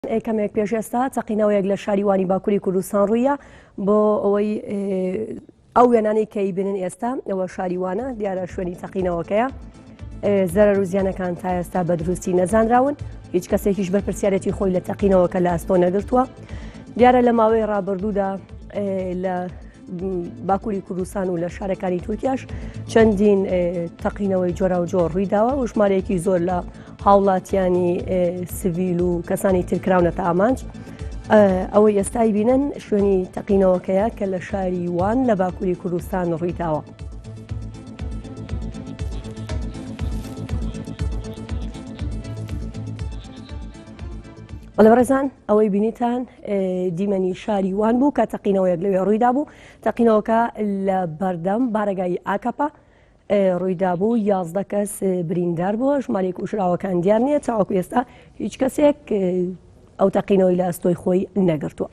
کەمێک پێش ئێستا تەقینەوەیەک لە شاری وانی باکووری کوردستان ڕوویە بۆ ئەوەی ئەو وێنانەی کە ئەیبینن ئێستا ئەوە شاری وانە دیارە شوێنی تەقینەوەکەیە زەرەر و زیانەکان تا ئێستا بە دروستی نەزانراون هیچ کەسێکیش بەرپرسیارەتی خۆی لە تەقینەوەکە لە ئەستۆ نەگرتووە دیارە لە ماوەی ڕابردوودا لە باکووری کوردستان و لە شارەکانی تورکیاش چەندین تەقینەوەی جۆراوجۆر ڕوویداوە و ژمارەیەکی زۆر لە هاوڵاتیانی سڤیل و کەسانی تر کراونەتە ئامانج. ئەوەی ئێستای بینن شوێنی تەقینەوەکەیە کە لە شاری وان لە باکووری کوردستان ڕوویداوە. بەڵێ بەڕێزان ئەوەی بینیتان دیمەنی شاری وان بوو کە تەقینەوەیەک لەوێ ڕوویدا بوو تەقینەوەکە لە بەردەم بارەگای ئاکەپە ڕوویدا بوو 11 کەس بریندار بووە ژمارەی کوژراوەکان دیار نییە تاوەکو ئێستا هیچ کەسێک ئەو تەقینەوەی لە ئەستۆی خۆی نەگرتووە.